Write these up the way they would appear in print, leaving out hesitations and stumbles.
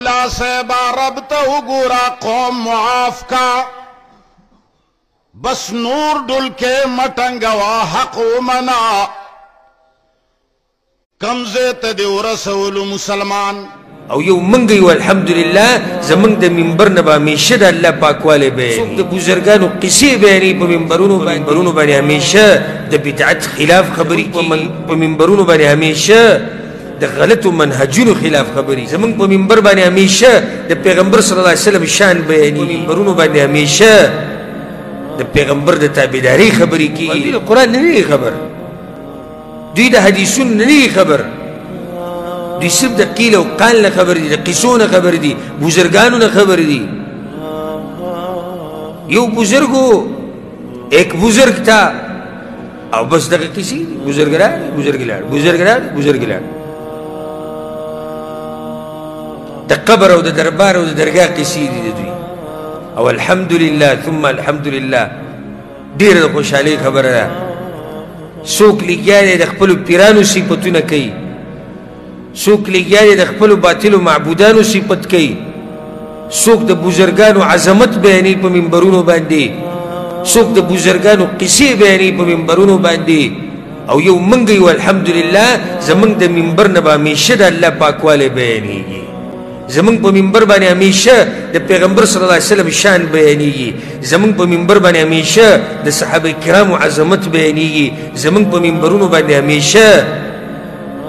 ملا صاحبه رب ته وګوره، قوم معاف کا، بس نور ډولکې مټنګوا، حق ومنا، کمزه ته دې ورسولو مسلمان. او یو منګ یو الحمدلله زمنګ د منبر نه به همیشه د الله پاکوالی بیانوي. څوک د بزرګانو قصې بیانوي په منبرونو باندې همیشه د بدعت خلاف خبرې کوي، په منبرونو باندې همیشه د غلطو منهجونو خلاف خبرې. زمونږ په منبر باندې همیشه د پیغمبر صلی الله علیه وسلم شان بیانوي، په منبرونو باندې همیشه د پیغمبر د تابعدارۍ خبرې کېږي. دوی د قرآن نه دي خبر، دوی د حدیثونو نه دي خبر، دوی صرف د قیل او قال نه خبر دي، د قصو نه خبر دي، بزرګانو نه خبر دي. یو بزرګو ایک بزرګ تا او بس دغه قصې دي، بزرګ راغی، بزرګ لاړ، بزرګ راغی، بزرګ لاړ. د قبر او د دربار او د درګاه قصې دي د دوی. او الحمدلله ثم الحمدلله ډېره د خوشحالۍ خبره ده. څوک لګیا دی د خپلو پیرانو صفتونه کوي، څوک لګیا دی د خپلو باطلو معبودانو صفت کوي، څوک د بزرګانو عظمت بیانوي په منبرونو باندې، څوک د بزرګانو قصې بیانوي په منبرونو باندې. او یو منګ یو الحمدلله زمونږ د منبر نه به همیشه د الله پاکوالی بیانېږي، زمونږ په منبر باندې همیشه د پیغمبر صلی الله علیه وسلم شان بیانېږي، زمونږ په منبر باندې همیشه د صحابه کرامو عظمت بیانېږي، زمونږ په منبرونو باندې همیشه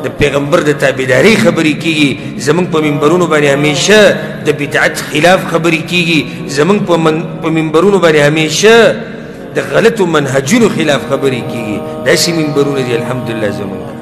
د پیغمبر د تابعدارۍ خبرې کېږي، زمونږ په منبرونو باندې همیشه د بدعت خلاف خبرې کېږي، زمونږ په منبرونو باندې همیشه د غلطو منهجونو خلاف خبرې کېږي. داسې منبرونه دي الحمدلله زمونږ.